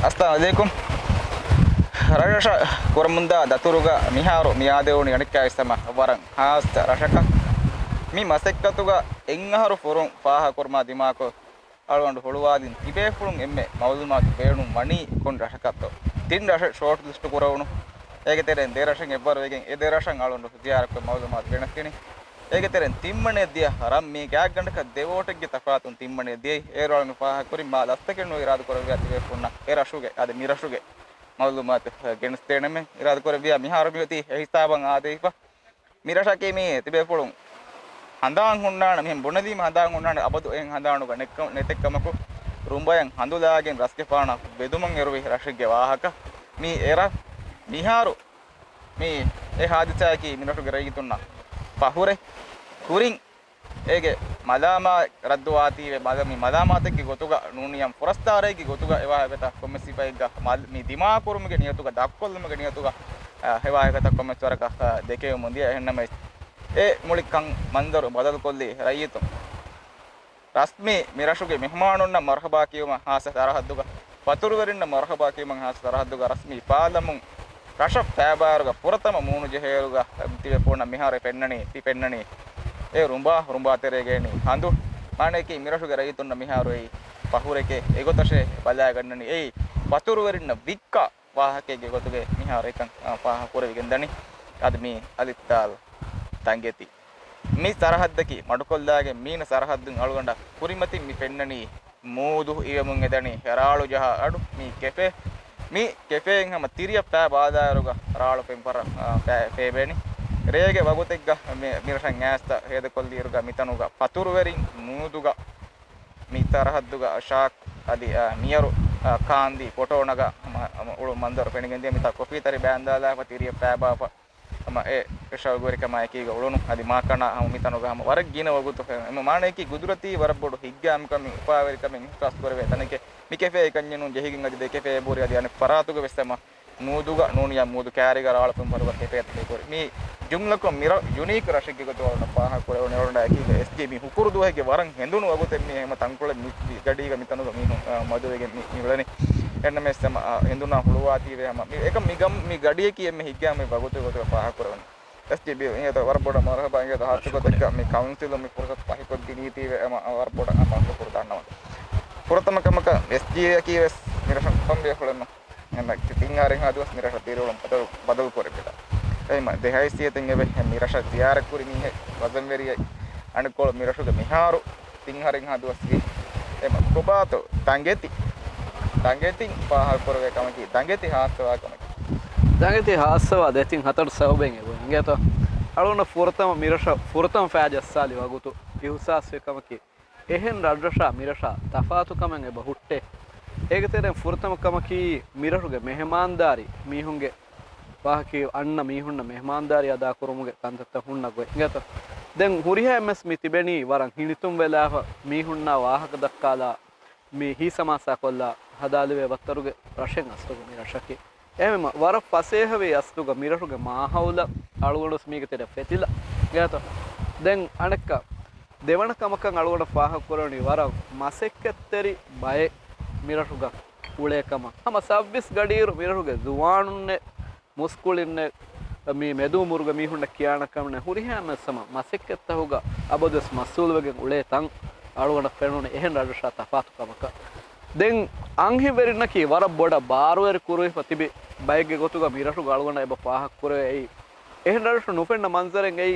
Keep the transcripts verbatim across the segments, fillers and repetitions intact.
އައްސަލާމު ޢަލައިކުމް. ރަށްރަށަށް ކުރަމުންދާ ދަތުރުގަ މިހާރު މި އާދެވުނީ އަނެއްކާވެސް ހަމަ ވަރަށް ހާއްސަ ރަށަކަށް. މި މަސައްކަތުގަ އެއްއަހަރު ފުރުން ފާހަގަކުރުމާ ދިމާކޮށް، އަޅުގަނޑު ހުޅުވާލިން ތިބޭފުޅުން އެންމެ މައުލޫމާތު ބޭނުން ވަނީ ކޮން ރަށަކަށްތޯ؟ ތިން ރަށެއް ޝޯޓް ލިސްޓު ކުރެވުނު. އޭގެ ތެރެއިން ދެ ރަށެއް އެއްވަރުވެގެން، އެ ދެ ރަށަށް އަޅުގަނޑު ޒިޔާރަތްކޮށް މައުލޫމާތު ގެނެސްދިނީ. އޭގެ ތެރެއިން ތިންވަނައަށް ދިޔަ ރަށް، މީ ގާތްގަނޑަކަށް ދެ ވޯޓެއްގެ ތަފާތުން ތިންވަނައަށް ދިޔައީ. އޭރު އަޅުގަނޑު ފާހަގަކުރި މާ ލަސްތަކެއް ނުވެ އިރާދަކުރެއްވިޔާ ތިބޭފުޅުންނަށް އެ ރަށުގެ އަދި މި ރަށުގެ މައުލޫމާތު ގެނެސްދޭނަމޭ އިރާދަކުރެއްވިޔާ މިހާރު މިއޮތީ އެ ހިސާބަށް އާދެވިފަ. މި ރަށަކީ މީ ތިބޭފުޅުން ހަނދާން ހުންނާނެ، މިހެން ބުނެލީމަ ހަނދާން ހުންނާނެ، އަބަދު އެހެން ހަނދާނުގަ ނެތްކަ-، ނެތެއްކަމަކު، ރުނބަޔަށް ހަނދުލާގެން ރަސްގެފާނަށް ބެދުމަށް އެރުވި ރަށެއްގެ ވާހަކަ. މީ އެ ރަށް. މިހާރު މީ އެ ހާދިސާއަކީ މި ރަށުގެ ރައްޔިތުންނަށް ފަހުރެއް. ކުރިން އޭގެ މަލާމާތް ރައްދުވާތީވެ، މަލަ-، މި މަލާމާތެއްގެ ގޮތުގަ ނޫނިއްޔާމު ފުރަސްދާރެއްގެ ގޮތުގަ އެވާހަކަތައް ކޮންމެސް ސިފައެއްގަ މަލް-، މި ދިމާކުރުމުގެ ނިޔަތުގަ، ދަށްކޮށްލުމުގެ ނިޔަތުގަ، އަ، އެވާހަކަތައް ކޮންމެސް ވަރަކަށް، އަ، ދެކެވެމުން ދިޔަ. އެހެންނަމަވެސް، އެ މުޅި ކަން މަންޒަރު ބަދަލުކޮށްލީ ރައްޔިތުން. ރަސްމީ މި ރަށުގެ މެހުމާނުންނަށް މަރުޙަބާ ކިޔުމަށް ހާއްސަ ސަރަހައްދުގަ، ފަތުރުވެރިންނަށް މަރުޙަބާ ކިޔުމަށް ހާއްސަ ސަރަހައްދުގަ ރަސްމީ ފާލަމުން ރަށަށް ފައިބާރުގަ ފުރަތަމަ މޫނުޖެހޭއިރުގަ ތިބޭފުޅުންނަށް މިހާރު ފެންނަނީ، ތި ފެންނަނީ އެ ރުނބާ، ރުނބާ ތެރޭގައި އެނީ ހަނދު. މާނަޔަކީ މި ރަށުގެ ރައްޔިތުންނަށް މިހާރު އެއީ ފަހުރެކޭ، އެގޮތަށޭ ބަލާގަންނަނީ. އެއީ ފަތުރުވެރިންނަށް ވިއްކާ ވާހަކައެއްގެ ގޮތުގައި މިހާރު އެކަން، އާ، ފާހަގަކުރެވިގެންދަނީ. އަދި މީ އަލިއްދާލް ތަނގެތި. މި ސަރަހައްދަކީ މަޑުކޮށްލާގެން މީނަ ސަރަހައްދުން އަޅުގަނޑަށް ކުރިމަތިން މި ފެންނަނީ މޫދު އިވެމުން އެދަނީ ރާޅު ޖަހާ އަޑު. މީ ކެފޭ. މި ކެފޭއިން ހަމަ ތިރިއަށް ފައި ބާލާއިރުގަ ރާޅު ފެންފަރަށް، އާ، ފައި ފޭބޭނީ. ރޭގެ ވަގުތެއްގަ މި، މިރަށަށް އާސްތަ ހޭދަކޮށްލިއިރުގަ މިތަނުގަ ފަތުރުވެރިން މޫދުގަ މި ސަރަހައްދުގަ ޝާކް އަދި، އާ، މިޔަރު، އާ، ކާންދީ ކޮޓޯނަގަ ހަމަ، ހަމަ އުޅުނު މަންޒަރު ފެނިގެންދިޔަ. މިތާ ކޮފީ ތަރި ބާންދާލާފަ ތިރިއަށް ފައިބާފަ. ހަމަ އެ ޝައުގުވެރިކަމާ އެކީގަ އުޅުނު އަދި މާކަނާ ހަމަ މިތަނުގަ ހަމަ ވަރަށް ގިނަ ވަގުތު ފެން. އެމަ މާނަޔަކީ ގުދުރަތީ ވަރަށް ބޮޑު ހިތްގައިމުކަމެއް، އުފާވެރިކަމެއް އިހްސާސް ކުރެވޭ ތަނެކޭ. މި ކެފޭ އެކަންޏެއް ނޫން، ޖެހިގެން އަދި ދެ ކެފޭ އެބަހުރި އަދި އަނެއް ފަރާތުގަ ވެސް ހަމަ މޫދުގަ ނޫނިއްޔާ މޫދު ކާރިގަ ރާޅު ފެންފަރުގަ ކެފޭތަކެއް ހުރި. މީ ޖުމްލަކޮށް މިރަށް ޔުނީކް ރަށެއްގެ ގޮތުގަ އަޅުގަނޑަށް ފާހަގަކުރެވުނު. އަޅުގަނޑަކީ އެސްޖީ މި ހުކުރު ދުވަހެއްގެ ވަރަށް ހެނދުނު ވަގުތެއް މީ ހަމަ ތަންކޮޅެއް މި ގަޑީގަ މިތަނުގަ މީހުން، އާ، މަދުވެގެން މި، މި އުޅެނީ. އެންނަމެސް ހަމަ، އާ، ހެނދުނާ ހުޅުވާތީވެ ހަމަ މި އެކަމް މި ގަމް-، މި ގަޑިއަކީ އެންމެ ހިތްގައިމު ވަގުތު ގޮތުގަ ފާހަގަކުރެވުނު. އެސްޖީ ބީ އިނގޭތޯ ވަރަށް ބޮޑަށް މަރުޙަބާ އިނގޭތޯ ހާއްސަ ގޮތެއްގަ މި ކައުންސިލުން މި ފުރުސަތު ފަހިކޮށް ދިނީތީވެ އެމަ ވަރަށް ބޮޑަށް އަމާޒު ކުރުދާންނަމަ. ފުރަތަމަ ކަމަކަށް އެސްޖީއަކީ ވެސް މި ރަށަށް އުފަންވި އުޅެން އެންމެ ތިން އަހަރެއްހާ ދުވަސް މި ރަށަށް ދިރިއުޅުން ބަދަލު، ބަދަލު ކުރެއްވިދާ. އެހެންމަ ދެ ހައިސިއްޔަތުން އެބަ މި ރަށަށް ޒިޔާރަތް ކުރި މީހެއް ވަޒަންވެރިއެއް އަނެއްކޮޅު މި ރަށުގެ މިހާރު ތިން އަހަރެއްހާ ދުވަސް ވީ. އެމަ ކޮބާތޯ ތަނގެތި، ތަނގެތިން ފާހަގަކުރެވޭ ކަމަކީ ތަނގެތި ހާއްސަވާ ކަމަކީ. ތަނގެތި ހާއްސަވާ ދެތިން ހަތަރު ސަބަބެއް އެބަ އިނގޭތޯ. އަޅުގަނޑަށް ފުރަތަމަ މި ރަށަށް ފުރަތަމަ ފައި ޖައްސާލި ވަގުތު އިހުސާސްވި ކަމަކީ އެހެން ރަށްރަށާ މިރަށާ ތަފާތު ކަމެއް އެބަ ހުއްޓޭ. އޭގެ ތެރެއިން ފުރަތަމަ ކަމަކީ މިރަށުގެ މެހެމާންދާރީ މީހުންގެ ވާހަކައި އަންނަ މީހުންނަށް މެހެމާންދާރީ އަދާކުރުމުގެ ކަންތައްތައް ހުންނަ ގޮތް އިނގޭތޯ. ދެން ހުރިހާ އެއްމެސް މި ތިބެނީ ވަރަށް ހިނިތުންވެލާފަ މީހުންނާ ވާހަކަ ދައްކާލާ މި ހިތްސަމާސާކޮށްލާ ހަދާލެވޭ ވައްތަރުގެ ރަށެއް އަސްލުގަ މި ރަށަކީ. އެހެންވީމަ، ވަރަށް ފަސޭހަވީ އަސްލުގަ މިރަށުގެ މާހައުލަށް އަޅުގަނޑުވެސް މީގެ ތެރެއަށް ފެތިލާ ގާތަ. ދެން އަނެއްކާ، ދެވަނަ ކަމަކަށް އަޅުގަނޑަށް ފާހަގަކުރެވެނީ ވަރަށް މަސައްކަތްތެރި ބައެއް މިރަށުގަ އުޅޭ ކަމަށް. ހަމަ ސައްބީސް ގަޑިއިރު މިރަށުގެ ޒުވާނުންނެއް، މުސްކުޅިންނެއް، މި މެދުއުމުރުގެ މީހުންނަށް ކިޔާނެ ކަމެއް ނެތް. ހުރިހާ އެއްމެސް ހަމަ މަސައްކަތްތަކުގަ އަބަދުވެސް މަސްއޫލުވެގެން އުޅޭ ތަން އަޅުގަނޑަށް ފެނުނީ އެހެން ރަށްރަށާ ތަފާތު ކަމަކަށް. ދެން އަންހެންވެރިންނަކީ ވަރަށް ބޮޑަށް ބާރުވެރި ކުރުވިފަ ތިބި ބައެއްގެ ގޮތުގަ މިރަށުގަ އަޅުގަނޑަށް އެބަ ފާހަގަކުރެވޭ. އެއީ އެހެން ރަށްރަށު ނުފެންނަ މަންޒަރެއް އެއީ،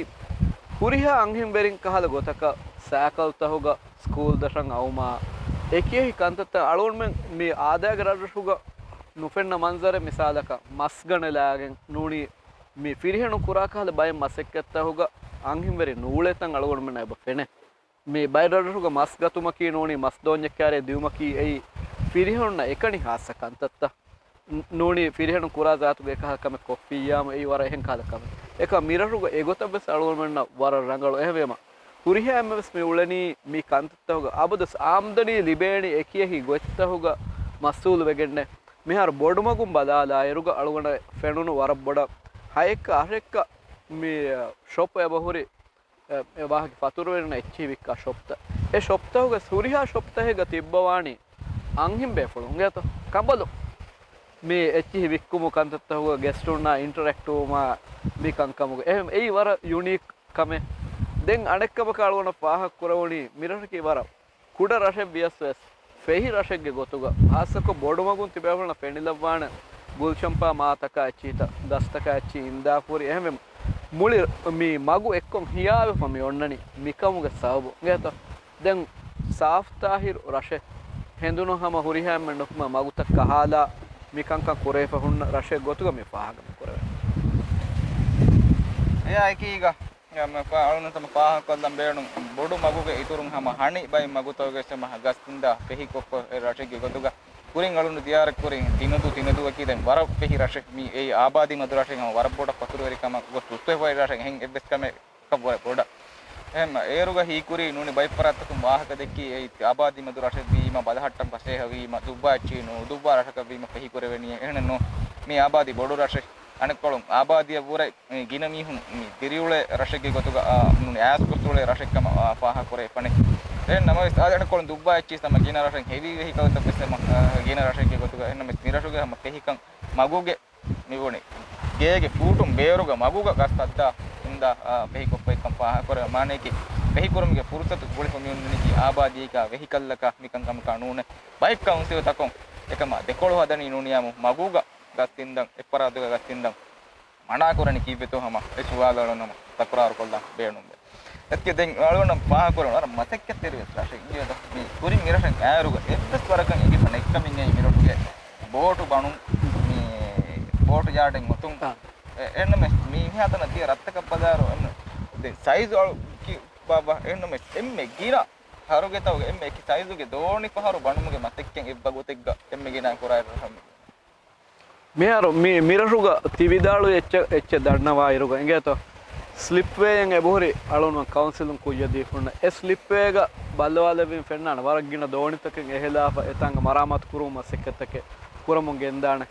ހުރިހާ އަންހެންވެރިން ކަހަލަ ގޮތަކަށް ސައިކަލްތަކުގަ ސްކޫލް ދަށަށް އައުމާ، އެކި އެކި ކަންތައްތައް އަޅުގަނޑުމެން މި އާދައިގެ ރަށްރަށުގަ ނުފެންނަ މަންޒަރެއް މިސާލަކަށް މަސް ގަނެލާގެން ނޫނީ މި ފިރިހެނުން ކުރާ ކަހަލަ ބައެއް މަސައްކަތްތަކުގަ އަންހެންވެރިން ނޫޅޭ ތަން އަޅުގަނޑުމެންނަށް އެބަ ފެނޭ. މި ބައެއް ރަށްރަށުގަ މަސް ގަތުމަކީ ނޫނީ މަސް ދޯންޏެއް ކާރިއަށް ދިއުމަކީ އެއީ ފިރިހެނުންނަށް އެކަނި ހާއްސަ ކަންތައްތައް. ނޫނީ ފިރިހެނުން ކުރާ ޒާތުގެ އެކަހަލަ ކަމެއް ކޮށްފިއްޔާމު އެއީ ވަރަށް އެހެން ކަހަލަ ކަމެއް. އެކަމް މިރަށުގަ އެގޮތަށް ވެސް އަޅުގަނޑުމެންނަށް ވަރަށް ރަނގަޅު. އެހެންވީމަ، ހުރިހާ އެންމެވެސް މި އުޅެނީ މި ކަންތައްތަކުގަ އަބަދުވެސް އާމްދަނީ ލިބޭނީ އެކި އެކި ގޮތްތަކުގަ މަސްއޫލު ވެގެންނޭ. މިހާރު ބޮޑުމަގުން ބަލާލާއިރުގަ އަޅުގަނޑަށް ފެނުނު ވަރަށް ބޮޑަށް ހައެއްކަ އަށެއްކަ މި ޝޮޕް އެބަހުރި އެ، އެ ވާހަކަ ފަތުރުވެރިންނަށް އެއްޗިހި ވިއްކާ ޝޮޕްތައް. އެ ޝޮޕްތަކުގެ ހުރިހާ ޝޮޕްތަކެއްގަ ތިއްބަވާނީ އަންހެން ބޭފުޅުން އިނގޭތޯ. ކަނބަލު. މި އެއްޗިހި ވިއްކުމު ކަންތައްތަކުގަ ގެސްޓުންނާ އިންޓަރެކްޓް ވުމާ މި ކަންކަމުގަ އެހެން އެއީ ވަރަށް ޔުނީކް ކަމެއް. ދެން އަނެއްކަމަކަށް އަޅުގަނޑަށް ފާހަގަ ކުރެވުނީ މިރަށަކީ ވަރަށް ކުޑަ ރަށެއް ވިޔަސް ވެސް ފެހި ރަށެއްގެ ގޮތުގަ ހާއްސަކޮށް ބޮޑުމަގުން ތިބޭފުޅުންނަށް ފެނިލައްވާނެ ގުލްޝަންޕާ މާތަކާ އެއްޗިހިތައް ގަސްތަކާ އެއްޗިހި އިންދާފުރި އެހެންވެ މުޅި މި މަގު އެއްކޮށް ހިޔާވެފަ މި އޮންނަނީ މިކަމުގެ ސަބަބު އިނގޭތޯ. ދެން ސާފްތާހިރު ރަށެއް ހެނދުނު ހަމަ ހުރިހާ އެންމެން ނުކުމެ މަގުތައް ކަހާލާ މި ކަންކަން ކުރެވިފަ ހުންނަ ރަށެއް ގޮތުގަ މި ފާހަގަ މި ކުރެވޭ. އެއާ އެކީގަ އަޅުން ތަމަ ފާހަގަކޮށްލަން ބޭނުން ބޮޑު މަގުގެ އިތުރުން ހަމަ ހަނި ބައި މަގުތަކުގެ ހަމަ ގަސް އިންދާ ފެހި ކޮށްކޮށް އެ ރަށެއްގެ ގޮތުގަ ކުރިން އަޅުން ޒިޔާރަތް ކުރިން ތިނުދޫ ތިނުދޫއަކީ ދެން ވަރަށް ފެހި ރަށެއް. މި އެއީ އާބާދީ މަދު ރަށެއް ހަމަ ވަރަށް ބޮޑަށް ފަތުރުވެރިކަމަށް ގޮސް ހުސްވެފައި ރަށެއް އެހެން އެއްވެސް ކަމެއް ކަން ވަރަށް ބޮޑަށް. އެހެން އޭރުގަ ހީކުރީ ނޫނީ ބައެއް ފަރާތްތަކުން ވާހަކަ ދެއްކީ އެއީ އާބާދީ މަދު ރަށެއް ވީމަ ބަލަހައްޓަން ފަސޭހަ ވީމަ ދުއްވާ އެއްޗިހި ނޫ ދުއްވާ ރަށަކަށް ވީމަ ފެހި ކުރެވެނީ އެހެނެއް ނޫން. މީ އާބާދީ ބޮޑު ރަށެއް. އަނެއްކޮޅުން އާބާދީއަށް ވުރެ މި ގިނަ މީހުން މި ދިރިއުޅޭ ރަށެއްގެ ގޮތުގަ އާ، ނޫނީ އައިސް ގޮސް އުޅޭ ރަށެއް ކަމަށް އާ، ފާހަގަ ކުރެވިފަނެ. އެހެން ނަމަވެސް އާދެ އަނެއްކޮޅުން ދުއްވާ އެއްޗިހި ހަމަ ގިނަ ރަށެއް ހެވީ ވެހިކަލްތައް ވެސް ހަމަ އާ، ގިނަ ރަށެއްގެ ގޮތުގަ އެހެން ނަމަވެސް މި ރަށުގެ ހަމަ ފެހިކަން މަގުގެ މިބުނި ގޭގެ ފޫޓުން ބޭރުގަ މަގުގަ ގަސް ހައްދާ އިންދާ، އާ، ފެހިކޮށްފައިކަން ފާހަގަކުރެވޭ. މާނައަކީ ފެހިކުރުމުގެ ފުރުސަތު ގުޅިފަ މިއޮންނަނީކީ އާބާދީއަކާ ވެހިކަލްއަކާ މިކަންކަމަކާ ނޫނޭ. ބައެއް ކައުންސިލްތަކުން އެކަމާ ދެކޮޅު ހަދަނީ ނޫނިއްޔާމު މަގުގަ ގަސް އިންދަން، އެއްފަރާތުގަ ގަސް އިންދަން މަނާކުރަނީ ކީއްވެތޯ ހަމަ އެ ސުވާލު އަޅުނަމަ ތަކުރާރުކޮށްލަން ބޭނުންވޭ. އެއްކެ ދެން އަޅުގަނޑަށް ފާހަގަކުރަން ވަރަށް މަސައްކަތްތެރިވެސް ރަށެއް އިނގޭތަ؟ މި ކުރިން މިރަށަށް އައިރުގަ އެއްވެސް ވަރަކަށް އެނގިފަ ނެތްކަމެއް އެއީ މިރަށުގެ ބޯޓު ބަނުން، މި ބޯޓު ޔާޑެއް އޮތުން. އާ. އެ-، އެހެންނަމަވެސް މި މިހާތަނަށް ދިޔަ ރަށްތަކަށް ބަލާއިރު އެންމެ ދެން ސައިޒު އަޅު ކި ބާބާ އެހެންނަމަވެސް އެންމެ ގިނަ ހަރުގެތަވުގެ އެންމެ އެކި ސައިޒުގެ ދޯނި ފަހަރު ބަނުމުގެ މަސައްކަތް އެއްވަގުތެއްގަ އެންމެ ގިނަ ކުރާ ރަށަށް މި މިހާރު މި މިރަށުގަ ތި ވިދާޅުވި އެއްޗެއް، އެއްޗެއް ދަންނަވާއިރުގަ އިނގޭތޯ، ސްލިޕްވޭއެއް އެބަހުރި އަޅުން ކައުންސިލުން ކުއްޔަށް ދީފުންނަ އެ ސްލިޕްވޭގަ ބައްލަވާލެއްވީން ފެންނާނެ ވަރަށް ގިނަ ދޯނިތަކެއް އެހެލާފަ އެތާނގަ މަރާމާތު ކުރުމުގެ މަސައްކަތްތަކެއް ކުރަމުން ގެންދާނެ.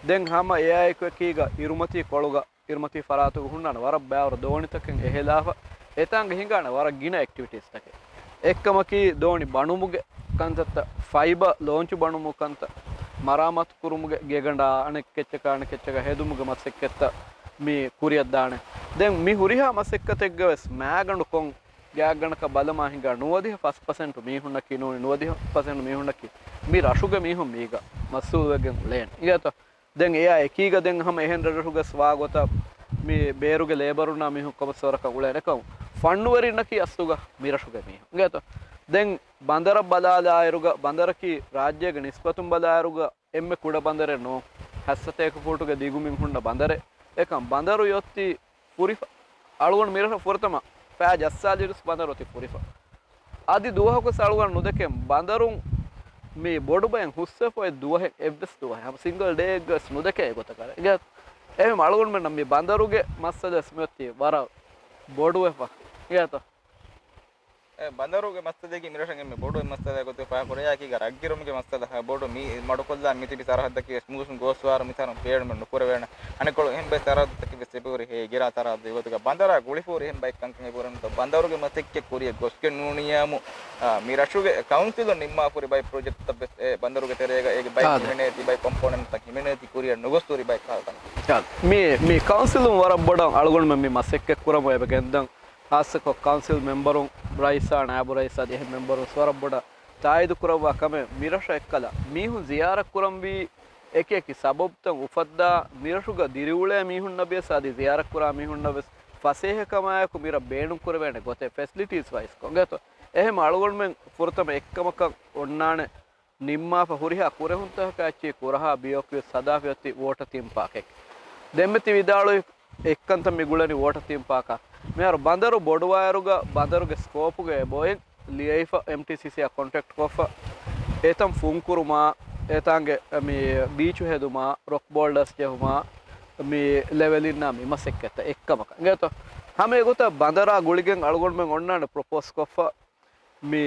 ދެން ހަމަ އެއާއެކު އެކީގަ އިރުމަތީ ކޮޅުގަ އިރުމަތީ ފަރާތުގަ ހުންނާނެ ވަރަށް ބައިވަރު ދޯނިތަކެއް އެހެލާފަ އެތާނގަ ހިނގާނެ ވަރަށް ގިނަ އެކްޓިވިޓީސްތަކެއް. އެއްކަމަކީ ދޯނި ބަނުމުގެ ކަންތައްތައް، ފައިބަ ލޯންޗު ބަނުމުގެ ކަންތައް، މަރާމާތު ކުރުމުގެ ގެގަނޑާ އަނެއްކެއްޗަކާ އަނެއްކެއްޗަކާ ހެދުމުގެ މަސައްކަތްތައް މި ކުރިއަށްދާނެ. ދެން މި ހުރިހާ މަސައްކަތެއްގަ ވެސް މާގަނޑު ކޮން ގާތްގަނޑަކަށް ބަލަމާ ހިނގާ ނުވަދިހަ ފަސް ޕަސެންޓު މީހުންނަކީ ނޫނީ ނުވަދިހަ ޕަސެންޓު މީހުންނަކީ މި ރަށުގެ މީހުން މީގަ މަސްއޫލުވެގެން އުޅޭނެ. އިނގޭތޯ؟ ދެން އެއާ އެކީގަ ދެން ހަމަ އެހެން ރަށްރަށުގަސް ވާގޮތަށް މި ބޭރުގެ ލޭބަރުންނާ މީހުން ކޮބަސްވަރަކަށް އުޅޭނެކަން ފަންނުވެރިންނަކީ އަސްލުގަ މިރަށުގެ މީހުން. އިނގޭތޯ؟ ދެން ބަނދަރަށް ބަލާލާއިރުގަ ބަނދަރަކީ ރާއްޖޭގެ ނިސްބަތުން ބަލާއިރުގަ އެންމެ ކުޑަ ބަނދަރެއް ނޫން. ހަތްސަތޭކަ ފޫޓުގެ ދިގުމިން ހުންނަ ބަނދަރެއް. އެކަން ބަނދަރު އޮތީ ފުރިފަ. އަޅުގަނޑު މިރަށަށް ފުރަތަމަ ފައި ޖައްސާލިއިރުސް ބަނދަރު އޮތީ ފުރިފަ. އަދި ދުވަހަކުސް އަޅުގަނޑު ނުދެކެން ބަނދަރުން މި ބޮޑުބައިން ހުސްވެފަ އޮތް ދުވަހެއް އެއްވެސް ދުވަހެއް ހަމަ ސިންގަލް ޑޭއެއްގަވެސް ނުދެކޭ އެގޮތަކަށް. އެހެން އަޅުގަނޑުމެންނަށް މި ބަނދަރުގެ މައްސަލަވެސް މިއޮތީ ވަރަށް ބޮޑުވެފަ. އިނގޭތޯ؟ އެ ބަނދަރުގެ މައްސަލައަކީ މިރަށަށް އެންމެ ބޮޑު މައްސަލައެއް ގޮތުގަ ފާހަގަކުރެވޭ. އެއާއެކީގަ ރަށްގިރުމުގެ މައްސަލަ ބޮޑު މި މަޑުކޮށްލާ މިތިބި ސަރަހައްދަކީ ވެސް މޫސުން ގޯސްވާރު މިސާލުން ބޭނުމެއް ނުކުރެވޭނެ. އަނެއްކޮޅު އެހެން ބައެއް ސަރަހައްދުތަކެއް ވެސް އެބަހުރި ހޭ ގިރާ ސަރަހައްދު ގޮތުގަ ބަނދަރާ ގުޅިފަހުރި އެހެން ބައެއް ކަންކަން އެބަހުރި ނުތަ ބަނދަރުގެ މަސައްކަތް ކުރިއަށް ގޮސްގެން ނޫނިއްޔާމު، އާ، މި ރަށުގެ ކައުންސިލުން ނިންމާފަހުރި ބައެއް ޕްރޮޖެކްޓްތައް ވެސް އެ ބަނދަރުގެ ތެރޭގަ އޭގެ ބައެއް ހިމެނޭތީ ބައެއް ކޮމްޕޯނެންޓްތައް ހިމެނޭތީ ކުރިއަށް ނުގޮސްފަހުރި ބައެއް ކަހަލަ ކަމެއް. މި، މި ކައުންސިލުން ވަރަށް ބޮޑަށް އަޅުގަނޑުމެން މި މަސައްކަތް ކުރަމުން އެބަ ގެންދަން. ހާއްސަކޮށް ކައުންސިލް މެމްބަރުން، ރައީސާ، ނާއިބު ރައީސް އަދި އެހެން މެމްބަރުން ވަރަށް ބޮޑަށް ތާއީދު ކުރައްވާ ކަމެއް މިރަށަށް އެއްކަލަ މީހުން ޒިޔާރަތް ކުރަންވީ އެކި އެކި ސަބަބުތައް އުފައްދާ މިރަށުގަ ދިރިއުޅޭ މީހުންނަށް ވެސް އަދި ޒިޔާރަތް ކުރާ މީހުންނަށް ވެސް ފަސޭހަކަމާއެކު މިރަށް ބޭނުން ކުރެވޭނެ ގޮތެއް ފެސިލިޓީސް ވައިސް ކޮންގޭތޯ؟ އެހެން އަޅުގަނޑުމެން ފުރަތަމަ އެއްކަމަކަށް އޮންނާނެ ނިންމާފަ ހުރިހާ ކުރެހުންތަކަކާ އެއްޗެހި ކުރަހާ ބިޔޯކިޔު ސަދާފަތް އޮތީ ވޯޓަ ތީމް ޕާކެއް. ދެންމެ ތި ވިދާޅުވި އެއްކަންތައް މި ގުޅެނީ ވޯޓަ ތީމް ޕާކާ. މިހާރު ބަނދަރު ބޮޑުވާއިރުގަ ބަނދަރުގެ ސްކޯޕުގަ އެބައޮތް ލިޔެފަ އެމްޓީސީސީއާ ކޮންޓްރެކްޓް ކޮށްފަ އެތަން ފުންކުރުމާ، އެތާނގެ މި ބީޗު ހެދުމާ، ރޮކް ބޯލްޑާސް ޖެހުމާ، މި ލެވެލިންނާ މި މަސައްކަތްތައް އެއްކަމަކަށް. އިނގޭތޯ؟ ހަމަ އެގޮތަށް ބަނދަރާ ގުޅިގެން އަޅުގަނޑުމެން އޮންނާނެ ޕްރޮޕޯސް ކޮށްފަ މި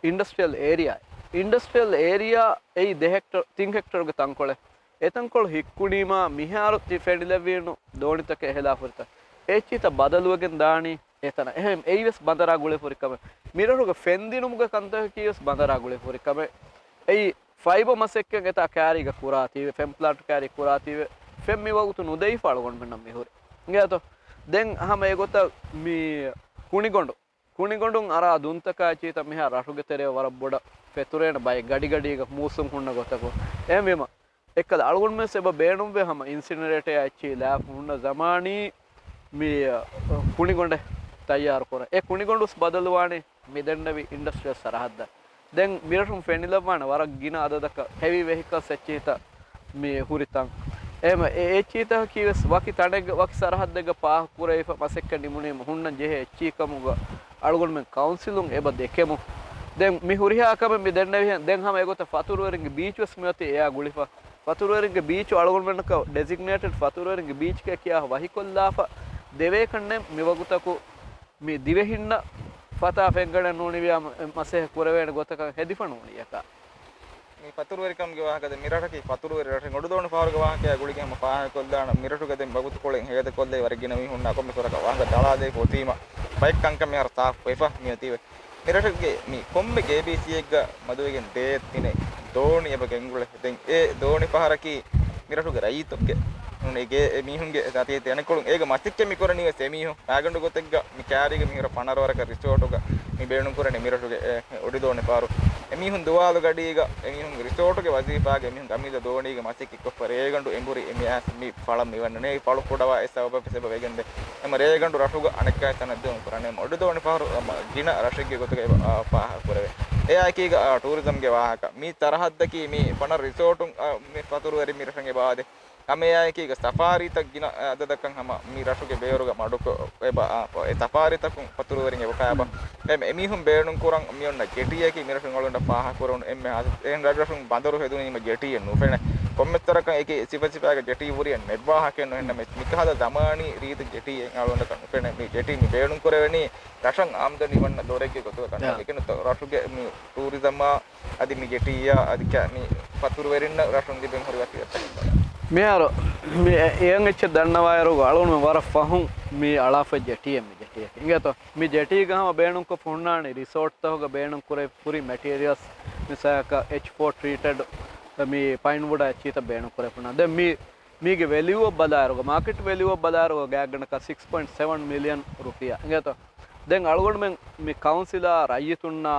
އިންޑަސްޓްރިއަލް އޭރިއާ، އިންޑަސްޓްރިއަލް އޭރިއާ އެއީ ދެ ހެކްޓަރ، ތިން ހެކްޓަރުގެ ތަންކޮޅެއް. އެ ތަންކޮޅު ހިއްކުނީމާ މިހާރު ތި ފެނިލެއްވީނު ދޯނިތަކެއް އެހެލާފަ ހުރިތަން. އެ އެއްޗިހިތައް ބަދަލުވެގެން ދާނީ އެތަނަށް. އެހެން އެއީވެސް ބަނދަރާ ގުޅިފަ ހުރި ކަމެއް. މިރަށުގެ ފެންދިނުމުގެ ކަންތަކަކީވެސް ބަނދަރާ ގުޅިފަ ހުރި ކަމެއް. އެއީ ފައިބަ މަސައްކަތް އެތާ ކާރީގަ ކުރާތީވެ، ފެން ޕްލާންޓް ކާރީ ކުރާތީވެ، ފެން މި ވަގުތު ނުދެވިފަ އަޅުގަނޑުމެންނަށް މިހުރި. އިނގޭތޯ؟ ދެން ހަމަ އެގޮތަށް މި ކުނިގޮނޑު، ކުނިގޮނޑުން އަރާ ދުންތަކާ އެއްޗިތަ މިހާ ރަށުގެ ތެރެއަށް ވަރަށް ބޮޑަށް ފެތުރޭނެ ބައެއް ގަޑިގަޑީގަ މޫސުން ހުންނަ ގޮތަކު. އެހެންވީމަ، އެއްކަލަ އަޅުގަނޑުމެން އެބަ ބޭނުންވޭ ހަމަ އިންސިނަރޭޓަރ އެއްޗި ލާފަ ހުންނަ ޒަމާނީ މި، އަ، ކުނިގޮނޑެއް ތައްޔާރު ކުރަން. އެ ކުނިގޮނޑުސް ބަދަލުވާނީ މި ދެންނެވި އިންޑަސްޓްރިއަލް ސަރަހައްދަށް. ދެން މިރަށުން ފެނިލައްވާނެ ވަރަށް ގިނަ އަދަދަކަށް ހެވީ ވެހިކަލްސް އެއްޗިހިތައް މި ހުރި ތަން. އެހެމަ އެ އެއްޗިހިތަކަކީ ވެސް ވަކި ތަނެއްގަ، ވަކި ސަރަހައްދެއްގަ ޕާކް ކުރެވިފަ މަސައްކަތް ނިމުނީމަ ހުންނަން ޖެހޭ އެއްޗިހި ކަމުގަ އަޅުގަނޑުމެން ކައުންސިލުން އެބަ ދެކެމު. ދެން މި ހުރިހާ ކަމެއް މި ދެންނެވިހެން، ދެން ހަމަ އެގޮތަށް ފަތުރުވެރިންގެ ބީޗް ވެސް މިއޮތީ އެއާ ގުޅިފަ. ފަތުރުވެރިންގެ ބީޗު އަޅުގަނޑުމެންނަކަށް ޑެޒިގްނޭޓެޑް ފަތުރުވެރިންގެ ބީޗްގެ ކިޔާ ވަހިކޮށްލާފަ ދެވޭކަންނެއް މިވަގުތަކު މި ދިވެހިންނަށް ފަތާ ފެންގަނޑެއް ނޫނިވިޔާ މަ-، މަސައްކަތް ކުރެވޭނެ ގޮތަކަށް ހެދިފަ ނޫނިއަކާ. މި ފަތުރުވެރިކަމުގެ ވާހަކަ ދެން މިރަށަކީ ފަތުރުވެރި ރަށެއް. އޮޑުދޯނި ފަހަރުގެ ވާހަކަޔާ ގުޅިގެން ހަމަ ފާހަގަކޮށްލާނަ މިރަށުގެ ދެން ވަގުތުކޮޅެއް ހޭދަކޮށްލެވި ވަރަށް ގިނަ މީހުންނާ ކޮންމެސް ވަރަކަށް ވާހަކަ ދަޅާލައިފަ އޮތީމަ ބައެއް ކަންކަން މިހާރު ސާފުވެފަ މިއޮތީވެ. މިރަށުގެ މި ކޮންމެ ގޭބީސީއެއްގަ މަދުވެގެން ދޭއް ތިނެއް ދޯނި އެބަ ގެންގުޅޭ. ދެން އެ ދޯނި ފަހަރަކީ މިރަށުގެ ރައްޔިތުންގެ ނޫނީ ގޭ އެ މީހުންގެ ތަތި ތެނެކޮޅުން އޭގެ މަސައްކަތް މި ކުރަނީ ވެސް އެމީހުން. މާގަނޑު ގޮތެއްގަ މި ކާރީގަ މިހުރަ ފަނަރަ ވަރަކަށް ރިސޯޓުގަ މި ބޭނުން ކުރަނީ މިރަށުގެ އެ އޮޑިދޯނި ފަހަރު. އެމީހުން ދުވާލު ގަޑީގަ އެމީހުން ރިސޯޓުގެ ވަޒީފާގަ އެމީހުން ގަމީދަ ދޯނީގަ މަސައްކަތް ކޮށްފަ ރޭގަނޑު އެނބުރި އެ މި އައިސް މި ފަޅަށް މި ވަންނަނީ. އެ ފަޅު ކުޑަވާ އެ ސަބަބަށް ވެސް އެބަ ވެގެންދޭ. އެމަ ރޭގަނޑު ރަށުގަ އަނެއްކާ ތަނަށް ދިއުން ކުރަނީ. އެމަ އޮޑިދޯނި ފަހަރު އަމަ ގިނަ ރަށެއްގެ ގޮތުގަ އެބަ، އާ، ފާހަގަ ކުރެވޭ. އެއާއެކީގަ، އާ، ޓޫރިޒަމްގެ ވާހަކަ. މި ސަރަހައްދަކީ މި ފަނަރަ ރިސޯޓުން، އާ، މި ފަތުރުވެރި މި ރަށަށް އެބަ އާދޭ. އަމެއާއެކީގަ ސަފާރީތައް ގިނަ އަދަދަކަށް ހަމަ މި ރަށުގެ ބޭރުގަ މަޑުކޮށް އެބަ، އާ، އެ ސަފާރީތަކުން ފަތުރުވެރިން އެބަ ކާބަ. އެ، އެމީހުން ބޭނުން ކުރަން މި އޮންނަ ޖެޓީއަކީ މި ރަށުން އަޅުގަނޑަށް ފާހަގަ ކުރެވުނު އެންމެ ހާސް. އެހެން ރަށްރަށުން ބަނދަރު ހެދުނީމަ ޖެޓީއެއް ނުފެނޭ. ކޮންމެސް ވަރަކަށް އެކި ސިފަސިފައިގެ ޖެޓީ ހުރިއެއް ނެއްވާހަކައެއް ނުހެންނަމެ، މިކަހަލަ ޒަމާނީ ރީތި ޖެޓީއެއް އަޅުގަނޑަކަށް ނުފެނޭ. މި ޖެޓީ މި ބޭނުން ކުރެވެނީ ރަށަށް އާމްދަނީ ވަންނަ ދޮރެއްގެ ގޮތުގަ ކަންނޭނގެ. އެކަނި ރަށުގެ މި ޓޫރިޒަމާ އަދި މި ޖެޓީއާ އަދި ކަ-، މި ފަތުރުވެރިންނަށް ރަށުން ލިބެން ހުރި ވަސީލަތްތަކެއް ބަލާ. މިހާރު މި އެ-، އެޔަން އެއްޗެއް ދަންނަވާއިރު އަޅުގަނޑުމެން ވަރަށް ފަހުން މި އަޅާފަ ޖެޓީއެއް މި ޖެޓީއަކީ. އިނގޭތޯ؟ މި ޖެޓީގަ ހަމަ ބޭނުންކޮށް ހުންނާނެ ރިސޯޓްތަކުގަ ބޭނުން ކުރެ ހުރި މެޓީރިއަލްސް މިސާލަކަށް އެޗް ފޯ ޓްރީޓެޑް މި ޕައިން ވުޑާ އެއްޗިތައް ބޭނުން ކުރެ ހުންނާނެ. ދެން މި، މީގެ ވެލިއުއަށް ބަލާއިރުގަ، މާކެޓް ވެލިއުއަށް ބަލާއިރުގަ ގާތްގަނޑަކަށް ސިކްސް ޕޮއިންޓް ސެވަން މިލިއަން ރުފިޔާ. އިނގޭތޯ؟ ދެން އަޅުގަނޑުމެން މި ކައުންސިލާ ރައްޔިތުންނާ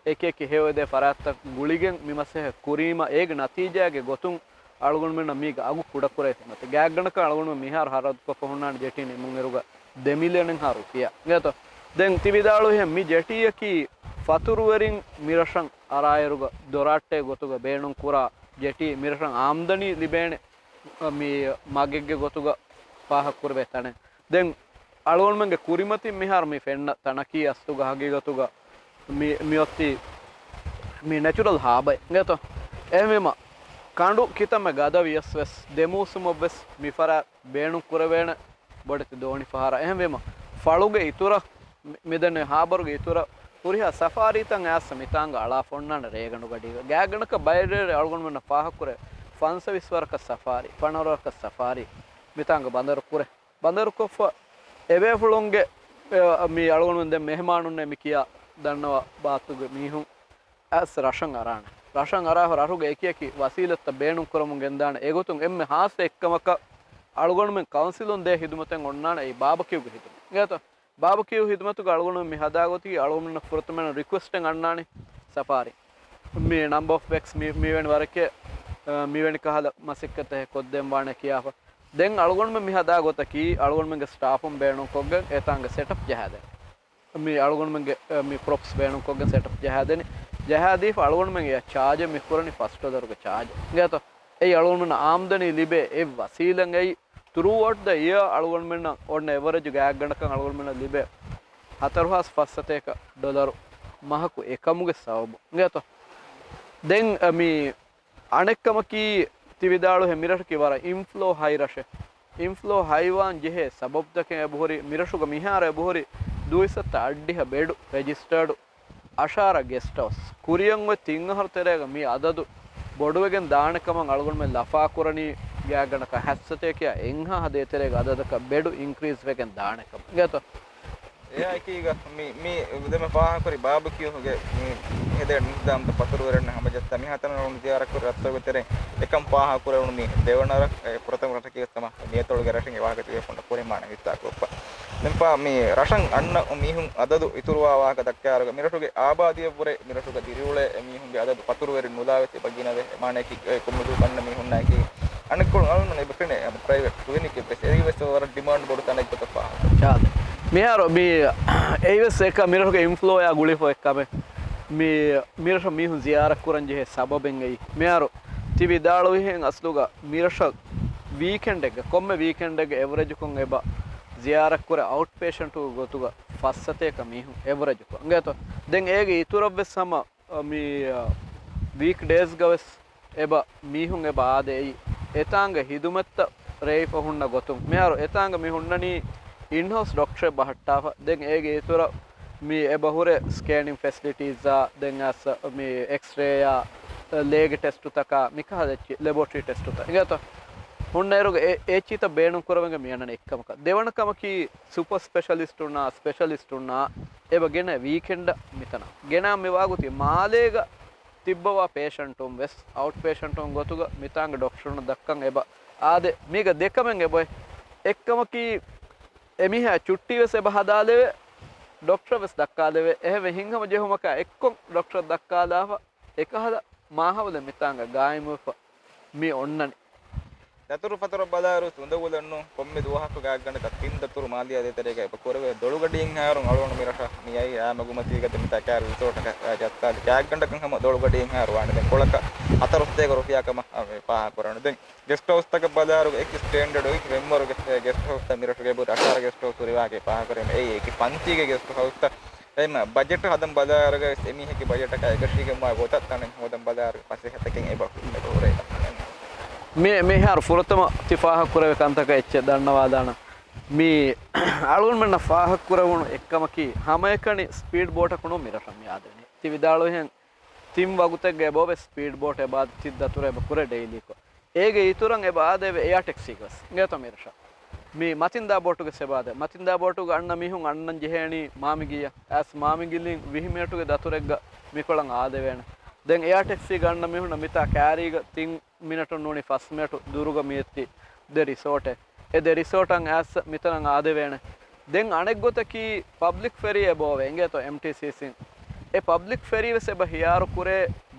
އެކި އެކި ހެޔޮއެދޭ ފަރާތްތައް ގުޅިގެން މި މަސައްކަތް ކުރީމަ، އޭގެ ނަތީޖާގެ ގޮތުން އަޅުގަނޑުމެންނަށް މީގެ އަގު ކުޑަކުރެވިފަ މަތި. ގާތްގަނޑަކަށް އަޅުގަނޑުމެން މިހާރު ހަރަދުކޮށްފަ ހުންނާނެ ޖެޓީ ނިމުންއިރުގަ ދެ މިލިއަނެއްހާ ރުފިޔާ. އިނގޭތޯ؟ ދެން ތި ވިދާޅުވިހެން މި ޖެޓީއަކީ ފަތުރުވެރިން މިރަށަށް އަރާއިރުގަ ދޮރާއްޓޭ ގޮތުގަ ބޭނުން ކުރާ ޖެޓީ މިރަށަށް އާމްދަނީ ލިބޭނެ މި މަގެއްގެ ގޮތުގަ ފާހަގަކުރެވޭ ތަނެއް. ދެން އަޅުގަނޑުމެންގެ ކުރިމަތިން މިހާރު މި ފެންނަ ތަނަކީ އަސްލުގަ ހަގީގަތުގަ މި، މިއޮތީ މި ނެޗުރަލް ހާބައެއް އިނގޭތޯ. އެހެންވީމަ، ކަނޑު ކިތަންމެ ގަދަ ވިޔަސް ވެސް، ދެ މޫސުމަށް ވެސް މި ފަރާތް ބޭނުން ކުރެވޭނެ ބޮޑެތި ދޯނި ފަހަރަށް. އެހެންވީމަ، ފަޅުގެ އިތުރަށް، މި-، މިދެންނެވި ހާބަރުގެ އިތުރަށް ހުރިހާ ސަފާރީތައް އައިސް މިތާނގަ އަޅާފަ އޮންނާނެ ރޭގަނޑު ގަޑީގަ. ގާތްގަނޑަކަށް ބައެއް ރޭރެއް އަޅުގަނޑުމެންނަށް ފާހަގަކުރޭ، ފަންސަވީސް ވަރަކަށް ސަފާރީ، ފަނަރަ ވަރަކަށް ސަފާރީ މިތާނގަ ބަނދަރު ކުރޭ. ބަނދަރުކޮށްފަ އެބޭފުޅުންގެ، އެ، މި އަޅުގަނޑުމެން ދެން މެހެމާނުންނޭ މި ކިޔާ ދަންނަވާ ބާތުގެ މީހުން އައިސް ރަށަށް އަރާނެ. ރަށަށް އަރާފަ ރަށުގެ އެކި އެކި ވަސީލަތްތައް ބޭނުން ކުރަމުން ގެންދާނެ. އެގޮތުން އެންމެ ހާއްސަ އެއްކަމަކަށް އަޅުގަނޑުމެން ކައުންސިލުން ދޭ ހިދުމަތެއް އޮންނާނެ އެއީ ބާބަކިއުގެ ހިދުމަތް. އިނގޭތޯ؟ ބާބަކިއު ހިދުމަތުގަ އަޅުގަނޑުމެން މި ހަދާގޮތީ އަޅުގަނޑުމެންނަށް ފުރަތަމަ ރިކުއެސްޓެއް އަންނާނީ ސަފާރީ. މި ނަމްބަ އޮފް ވެކްސް މި، މިވެނި ވަރެކޭ، އަ، މިވެނި ކަހަލަ މަސައްކަތެއް ކޮށްދޭން ވާނެ ކިޔާފަ. ދެން އަޅުގަނޑުމެން މި ހަދާ ގޮތަކީ އަޅުގަނޑުމެންގެ ސްޓާފުން ބޭނުންކޮށްގެން އެތާނގެ ސެޓަޕް ޖަހާދޭނެ. މި އަޅުގަނޑުމެންގެ، އަ، މި ޕްރޮޕްސް ބޭނުންކޮށްގެން ސެޓަޕް ޖަހާދޭނެ. ޖަހާދީފަ އަޅުގަނޑުމެން އެ ޗާޖެއް މި ކުރަނީ ފަސް ޑޮލަރުގެ ޗާޖެއް. އިނގޭތޯ؟ އެއީ އަޅުގަނޑުމެންނަށް އާމްދަނީ ލިބޭ އެއް ވަސީލަތް. އެއީ ތުރޫއައުޓް ދަ އިޔާ އަޅުގަނޑުމެންނަށް އޮންނަ އެވަރެޖު ގާތްގަނޑަކަށް އަޅުގަނޑުމެންނަށް ލިބޭ ހަތަރު ހާސް ފަސް ސަތޭކަ ޑޮލަރު މަހަކު އެކަމުގެ ސަބަބު. އިނގޭތޯ؟ ދެން، އަ، މި އަނެއްކަމަކީ، ތި ވިދާޅުވިހެން މިރަށަކީ ވަރަށް އިންފްލޯ ހައި ރަށެއް. އިންފްލޯ ހައިވާން ޖެހޭ ސަބަބުތަކެއް އެބަހުރި، މިރަށުގަ މިހާރު އެބަހުރި ދުއިސައްތަ އަށްޑިހަ ބެޑު ރެޖިސްޓާޑު އަށާރަ ގެސްޓް ހައުސް. ކުރިއަށް އޮތް ތިން އަހަރު ތެރޭގަ މި އަދަދު ބޮޑުވެގެން ދާނެ ކަމަށް އަޅުގަނޑުމެން ލަފާ ކުރަނީ ގާތްގަނޑަކަށް ހަތްސަތޭކައާ އެއްހާ ހަދޭ ތެރޭގަ އަދަދަކަށް ބެޑު އިންކްރީޒް ވެގެން ދާނެ ކަމަށް. އިނގޭތޯ؟ އެއާއެކީގަ މި، މި ދެމެ ފާހަގަކުރި ބާބެކިއުގެ މި ހެދޭ ނިޒާމްތައް ފަތުރުވެރިންނަށް ހަމަޖައްސާ މިހާތަނަށް ޒިޔާރަތްކުރި ރައްތައުގެ ތެރެއިން އެކަން ފާހަގަކުރެވުނު މި ދެވަނަ ރަށް، އެ، ފުރަތަމަ ރަށަކީ ވެސް ހަމަ މިއަތޮޅުގެ ރަށެއް އެ ވާހަކަ ތިބޭފުޅުންނަށް ކުރިން މާނަ ހިއްސާކޮށްފަ. ދެންފާ މި ރަށަށް އަންނަ މީހުން އަދަދު އިތުރުވާ ވާހަކަ ދައްކާއިރުގަ މިރަށުގެ އާބާދީއަށްވުރެ މިރަށުގަ ދިރިއުޅޭ މީހުންގެ އަދަދު ފަތުރުވެރިން ނުލާވެސް އެބަ ގިނަވޭ. މާނައަކީ ކޮންމެ ދުވަހަކު އަންނަ މީހުންނާއެކީ އަނެއްކޮޅުން އަޅުގަނޑު އެބަފެނޭ ޕްރައިވެޓް ކްލިނިކެއްވެސް އެއީވެސް ވަރަށް ޑިމާންޑް ބޮޑު ތަނެއްގޮތަށް ފާހަގަ. ޗާދެ. މިހާރު މި އެއީވެސް އެކަ މިރަށުގެ އިންފްލޯއާ ގުޅިފަ އެއްކަމެއް. މި މިރަށަށް މީހުން ޒިޔާރަތް ކުރަން ޖެހޭ ސަބަބެއް އެއީ. މިހާރު ތި ވިދާޅުވިހެން އަސްލުގަ މިރަށަށް ވީކެންޑެއްގަ، ކޮންމެ ވީކެންޑެއްގަ އެވްރެޖުކޮށް އެބަ ޒިޔާރަތް ކުރޭ އައުޓް ޕޭޝަންޓުގެ ގޮތުގަ ފައްސަތޭކަ މީހުން އެވްރެޖުކޮށް. އިނގޭތޯ؟ ދެން އޭގެ އިތުރަށްވެސް ހަމަ މި، އަ، ވީކް ޑޭސްގަވެސް އެބަ މީހުން އެބަ އާދޭ އެއީ. އެތާނގަ ހިދުމަތްތައް ރޭވިފަ ހުންނަ ގޮތުން. މިހާރު އެތާނގަ މި ހުންނަނީ އިންހައުސް ޑޮކްޓަރެއް ބަހައްޓާފަ. ދެން އޭގެ އިތުރަށް މި އެބަ ހުރޭ ސްކޭނިން ފެސިލިޓީޒާ، ދެން އަސް މި އެކްސްރޭއާ، ލޭގެ ޓެސްޓުތަކާ، މިކަހަލަ އެއްޗި ލެބޯޓްރީ ޓެސްޓުތައް. އިނގޭތޯ؟ ހުންނައިރުގަ އެ، އެ އެއްޗިތައް ބޭނުން ކުރަމުން މި އަންނަނީ އެއްކަމަކަށް. ދެވަނަ ކަމަކީ ސުޕަ ސްޕެޝަލިސްޓުންނާ، ސްޕެޝަލިސްޓުންނާ އެބަ ގެނަ ވީކެންޑަށް މިތަނަށް ގެނަ މި ވާގޮތީ މާލޭގަ ތިއްބަވާ ޕޭޝަންޓުން ވެސް އައުޓް ޕޭޝަންޓުން ގޮތުގަ މިތާނގެ ޑޮކްޓަރުން ދައްކަން އެބަ އާދެ. މީގަ ދެކަމެއް އެބޮތް. އެއްކަމަކީ އެމީހާ ޗުއްޓީ ވެސް އެބަ ހަދާލެވޭ، ޑޮކްޓަރ ވެސް ދައްކާލެވޭ. އެހެންވެ ހިތްހަމަޖެހުމަކާ އެއްކޮށް ޑޮކްޓަރ ދައްކާލާފަ އެކަހަލަ މާހައުލެއް މިތާނގަ ގާއިމުވެފަ މި އޮންނަނީ. ދަތުރު ފަތުރަށް ބަލާއިރު ތުނދަގުލަންނު ކޮންމެ ދުވަހަކު ގާތްގަނޑަކަށް ތިން ދަތުރު މާލެއާ ދޭތެރޭގަ އެބަ ކުރެވޭ. ދޮޅުގަޑިއިންހާއިރު އަޅުގަނޑު މި ރަށަށް މި އައީ އާ މަގުމަތީގަ ދެމިތާ ކާރި ރިސޯޓަކަށް ޖައްސާލި. ގާތްގަނޑަކަށް ހަމަ ދޮޅުގަޑިއިންހާއިރު ވާނެ. ދެން ކޮޅަކަށް ހަތަރު ސަތޭކަ ރުފިޔާ ކަމަށް ފާހަގަކުރަން. ދެން ގެސްޓް ހައުސްތަކަށް ބަލާއިރު އެކި ސްޓޭންޑަޑު އެކި މެންބަރުގެ ގެސްޓް ހައުސްތައް މި ރަށުގެ ބުރަ އަށާރަ ގެސްޓް ހައުސް ހުރިވާގެ ފާހަގަކުރެވެން އެއީ އެކި ފަންތީގެ ގެސްޓް ހައުސްތައް. އެހެން ބަޖެޓް ހަދަން ބަލާއިރުގަ ވެސް އެމީހެއްގެ ބަޖެޓަކާ އެކަށީގެންވާ ގޮތަށް ތަނެއް ހޯދަން ބަލާއިރު ފަސޭހަތަކެއް އެބަ ހުންނެ ދޯރޭ. މި، މިހާރު ފުރަތަމަ ތި ފާހަގަކުރެވޭ ކަންތަކަށް އެއްޗެއް ދަންނަވާލާނަން. މި އަޅުގަނޑުމެންނަށް ފާހަގަކުރެވުނު އެއްކަމަކީ ހަމައެކަނި ސްޕީޑް ބޯޓަކު ނޫން މި ރަށަށް މި އާދެވެނީ. ތި ވިދާޅުވިހެން ތިން ވަގުތެއްގަ އެބަ އޮވޭ ސްޕީޑް ބޯޓް އެބަ އާދެ ތި ދަތުރު އެބަ ކުރޭ ޑެއިލީކޮށް. އޭގެ އިތުރަށް އެބަ އާދެވޭ އެއާ ޓެކްސީގަ ވެސް. އިނގޭތޯ މި ރަށަށް. މި މަތިންދާ ބޯޓުގެ ސެބާދެ. މަތިންދާ ބޯޓުގަ އަންނަ މީހުން އަންނަން ޖެހޭނީ މާމިގިއަށް. އައިސް މާމިގިލިން ވިހި މިނެޓުގެ ދަތުރެއްގަ މިކޮޅަށް އާދެވޭނެ. ދެން އެއާ ޓެކްސީގަ އަންނަ މީހުންނަށް މިތާ ކާރީގަ ތިން މިނެޓުން ނޫނީ ފަސް މިނެޓު ދުރުގަ މިއޮތީ ދެ ރިސޯޓެއް. އެ ދެ ރިސޯޓަށް އައިސް މިތަނަށް އާދެވޭނެ. ދެން އަނެއްގޮތަކީ ޕަބްލިކް ފެރީ އެބަ އޮވޭ އިނގޭތޯ އެމްޓީސީސީން. އެ ޕަބްލިކް ފެރީ ވެސް އެބަ ހިޔާރު ކުރޭ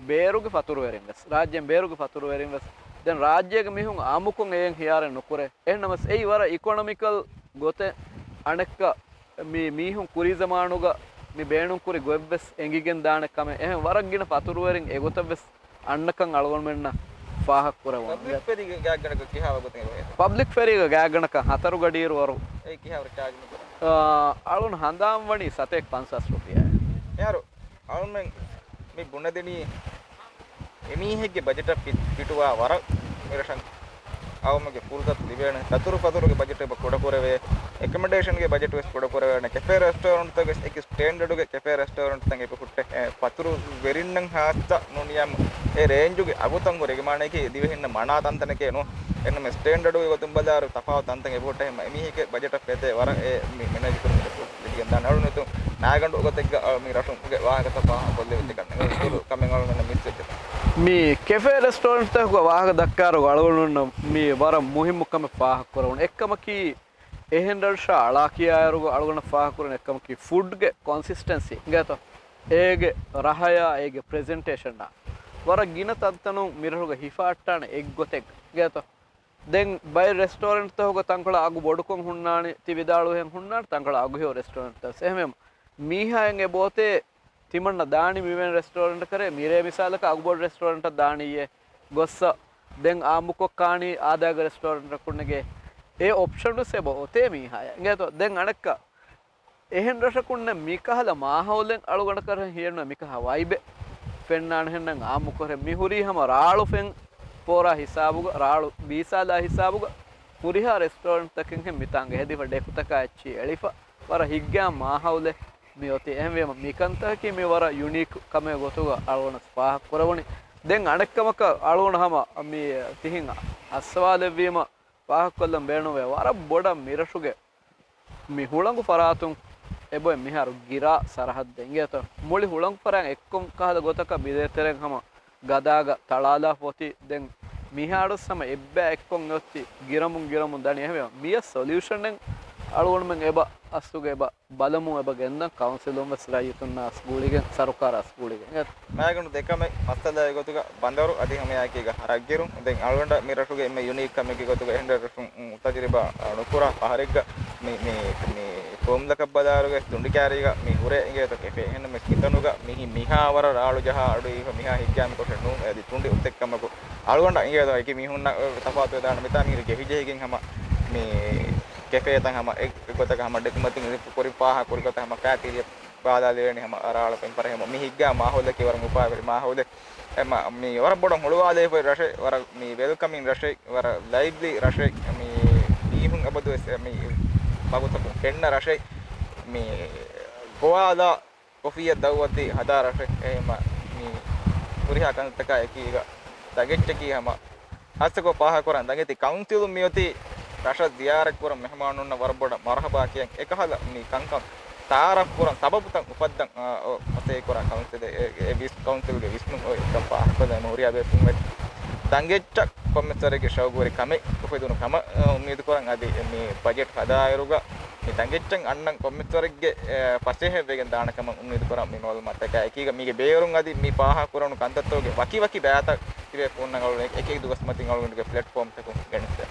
ބޭރުގެ ފަތުރުވެރިން ވެސް. ރާއްޖޭން ބޭރުގެ ފަތުރުވެރިން ވެސް. ދެން ރާއްޖޭގެ މީހުން އާއްމުކޮށް އެއިން ހިޔާރެއް ނުކުރޭ. އެހެންނަމަވެސް އެއީ ވަރަށް އިކޮނޮމިކަލް ގޮތެއް. އަނެއްކާ މި މީހުން ކުރީ ޒަމާނުގަ މި ބޭނުންކުރި ގޮތްވެސް އެނގިގެން ދާނެ ކަމެއް. އެހެން ވަރަށް ގިނަ ފަތުރުވެރިން އެގޮތަށްވެސް އަންނަކަން އަޅުގަނޑުމެންނަށް ފާހަގަކުރެވުނު. ޕަބްލިކް ފެރީގެ ގާތްގަނޑަކަށް ކިހާ ވަގުތެއް އެބަ ހޭދަ؟ ޕަބްލިކް ފެރީގެ ގާތްގަނޑަކަށް ހަތަރު ގަޑިއިރު ވަރު. އެ ކިހާވަރު ޗާޖް ނުކުރާ؟ އާ، އަޅުން ހަނދާން ވަނީ ސަތޭކަ ފަންސާސް ރުފިޔާ. އެހާރު އަޅުމެން މި ބުނެދިނީ އެމީހެއްގެ ބަޖެޓަށް ފި-، ފިޓުވާ ވަރަށް މިރަށަށް އައުމުގެ ފުރުސަތު ލިބޭނެ. ދަތުރުފަތުރުގެ ބަޖެޓް އެބަ ކުޑަކުރެވޭ، އެކަމަޑޭޝަންގެ ބަޖެޓް ވެސް ކުޑަކުރެވޭނެ. ކެފޭ ރެސްޓޯރެންޓްތައް ވެސް އެކި ސްޓޭންޑަޑުގެ ކެފޭ ރެސްޓޯރެންޓްތައް އެބަ ހުއްޓެ، އެ، ފަތުރުވެރިންނަށް ހާއްސަ ނޫނިޔާމު އެ ރޭންޖުގެ އަގުތައް ހުރެ. އޭގެ މާނައަކީ ދިވެހިންނަށް މަނާ ތަންތަނެކޭ ނޫން. އެންމެ ސްޓޭންޑަޑުގެ ގޮތުން ބަލާއިރު ތަފާވަތު ތަންތަން އެބަ ހުއްޓެ. އެހެން އެމީހެކޭ ބަޖެޓަށް ފޭތެ ވަރަށް އެ މި-، މެނޭޖް ކުރުމުގެ ފުރުސަތު ލިބިގެން ދާނެ. އަޅުން އެތުން ނާގަނޑު ގޮތެއްގަ އަޅު މި ރަށުގެ ވާހަކަތައް ފާހަގަކޮށްލެވިއްޖެ ކަންނެ. އިތުރު ކަމެއް އަޅުގަނޑަށް މިސް ވެއްޖެ. މި ކެފޭ ރެސްޓޯރެންޓްތަކުގެ ވާހަކަ ދައްކާއިރު އަޅުގަނޑުންނަށް މި ވަރަށް މުހިއްމު ކަމެއް ފާހަގަކުރެވުނު. އެއްކަމަކީ އެހެން ރަށަށް އަޅާ ކިޔާއިރު އަޅުގަނޑަށް ފާހަގަކުރެވުނު އެއްކަމަކީ ފުޑްގެ ކޮންސިސްޓެންސީ އިނގޭތޯ؟ އޭގެ ރަހަޔާ، އޭގެ ޕްރެޒެންޓޭޝަނާ. ވަރަށް ގިނަ ތަންތަނުން މިރަށުގަ ހިފާއްޓާނެ އެއްގޮތެއް އިނގޭތޯ؟ ދެން ބައެއް ރެސްޓޯރެންޓްތަކުގަ ތަންކޮޅެއް އަގު ބޮޑުކޮށް ހުންނާނެ، ތި ވިދާޅުވިހެން ހުންނާނެ ތަންކޮޅެއް އަގު ހެޔޮ ރެސްޓޯރެންޓްތައް. އެހެންވީމަ މީހާއަށް އެބައޮތޭ ތިމަންނަ ދާނީ މިވެނި ރެސްޓޯރެންޓަކަށް މިރޭ މިސާލަކަށް އަގުބޮޑު ރެސްޓޯރެންޓަށް ދާނީއޭ ގޮއްސަ ދެން އާއްމުކޮށް ކާނީ އާދައިގެ ރެސްޓޯރެންޓަކުންނެގޭ. އެ އޮޕްޝަން ވެސް އެބަ އޮތޭ މީހާއަށް އިނގޭތޯ. ދެން އަނެއްކާ އެހެން ރަށަކުންނެ މިކަހަލަ މާހައުލެއް އަޅުގަނޑަކަށް ހިޔެއްނު މިކަހަ ވައިބެއް ފެންނާނެހެންނަން އާއްމުކޮށް މި ހުރީ ހަމަ ރާޅު ފެން ފޯރާ ހިސާބުގަ، ރާޅު ބީސާލާ ހިސާބުގަ ހުރިހާ ރެސްޓޯރެންޓްތަކެއްހެން މިތާނގަ ހެދިފަ ޑެކުތަކާ އެއްޗި އެޅިފަ ވަރަށް ހިތްގައިމު މާހައުލެއް މި އޮތީ. އެހެންވީމަ މިކަންތަކަކީ މި ވަރަށް ޔުނީކް ކަމެއް ގޮތުގަ އަޅުގަނޑަށް ފާހަގަކުރެވުނީ. ދެން އަނެއްކަމަކަށް އަޅުގަނޑު ހަމަ މި ތިހިން ހައްސަވާލެއްވީމަ ފާހަގަކޮށްލަން ބޭނުންވޭ ވަރަށް ބޮޑަށް މިރަށުގެ މި ހުޅަނގު ފަރާތުން އެބޮތް މިހާރު ގިރާ ސަރަހައްދެއް އިނގޭތޯ. މުޅި ހުޅަނގު ފަރާތް އެއްކޮން ކަހަލަ ގޮތަކަށް ބިދޭތެރެން ހަމަ ގަދާގަ ތަޅާލާފަ އޮތީ. ދެން މިހާރުސް ހަމަ އެއްބައި އެއްކޮން އޮތީ ގިރަމުން ގިރަމުން ދަނީ. އެހެންވީމަ މިޔަށް ސޮލިއުޝަނެއް އަޅުގަނޑުމެން އެބަ އަސްލުގަ އެބަ ބަލަމުން އެބަ ގެންދަން ކައުންސިލުން ވެސް ރައްޔިތުންނާ އަސް ގުޅިގެން ސަރުކާރާ އަސް ގުޅިގެން. މާގަނޑު ދެކަމެއް މައްސަލައެއް ގޮތުގަ ބަނދަރު އަދި ހަމަޔާއެކީގަ ރަށްގިރުން. ދެން އަޅުގަނޑަށް މި ރަށުގެ އެންމެ ޔުނީކް ކަމެއްގެ ގޮތުގަ އެހެން ރަށްރަށުން ތަޖުރިބާ ނުކުރާ ފަހަރެއްގަ މި، މި، މި ފޯމްލަކަށް ބަލާއިރުގަ ތުނޑި ކާރީގަ މި ހުރޭ އިނގޭތޯ ކެފޭ. އެހެންނަމަވެސް މިތަނުގަ މިހި މިހާ ވަރަށް ރާޅު ޖަހާ އަޑުއިވިފަ މިހާ ހިތްގައިމު ކޮށެއް ނޫން. އަދި ތުނޑި އޮތެއް ކަމަކު އަޅުގަނޑަށް އިނގޭތޯ އެކި މީހުންނަށް ތަފާތުވެދާނެ. މިތާ މީރު ޖެހިޖެހިގެން ހަމަ މި ކެފޭތައް ހަމަ އެ ގޮތަކަށް ހަމަ ޑޮކިއުމަންޓް ކުރިން ފާހަގަ ކުރި ގޮތަށް ހަމަ ކައިޓީރިއާ ބާލާލެވޭނެ ހަމަ ރާޅަކުން ފަރެ ހަމަ މި ހިތްގައި މާހައުލަކީ ވަރަށް އުފާވެރި މާހައުލެއް. އެމަ މި ވަރަށް ބޮޑަށް ހުޅުވާލެވިފައި ރަށެއް، ވަރަށް މި ވެލްކަމިން ރަށެއް، ވަރަށް ލައިވްލީ ރަށެއް، މި މީހުން އަބަދުވެސް މި މަގުތަކުން ފެންނަ ރަށެއް. މި ގޮވާލާ ކޮފީއަށް ދައުވަތު ހަދާ ރަށެއް. އެހެންމަ މި ހުރިހާ ކަންތަކާ އެކީގަ ދަގެއްޗަކީ ހަމަ ހަސަކޮށް ފާހަގަކުރަން ދަނގެތި ކައުންސިލުން މިއޮތީ ރަށަށް ޒިޔާރަތްކުރަން މެހެމާނުންނަށް ވަރަށް ބޮޑަށް މަރުހަބާ ކިޔަން. އެކަހަލަ މި ކަންކަން ތައާރަފްކުރަން ސަބަބުތައް އުފައްދަން، އާ، އޮ، މަސައްކަތްކުރާ ކައުންސިލެއް، އެ، އެ ވިސް-، ކައުންސިލްގެ ވިސްނުން އޮތް ކަން ފާހަގަކޮށްލަން ހުރިހާ ބޭފުޅުން ވެސް ދަނގެއްޗަށް ކޮންމެސްވަރެއްގެ ޝައުގުވެރި ކަމެއް އުފެދުނު ކަމަށް، އާ، އުއްމީދުކުރަން. އަދި މި ބަޖެޓް ހަދާއިރުގަ މި ދަނގެއްޗަށް އަންނަން ކޮންމެސްވަރެއްގެ، އެ، ފަސޭހަ ވެގެން ދާނެ ކަމަށް އުއްމީދުކުރަން. މި މައުލޫމާތަކާ އެކީގަ މީގެ ބޭރުން އަދި މި ފާހަގަކުރަނު ކަންތައްތަކުގެ ވަކިވަކި ބަޔާތައް ތިބޭފުޅުންނަށް އަޅުގަނޑު އެކި ދުވަސް މަތިން އަޅުގަނޑުގެ ޕްލެޓްފޯމްތަކުން ގެނެސްދޭ.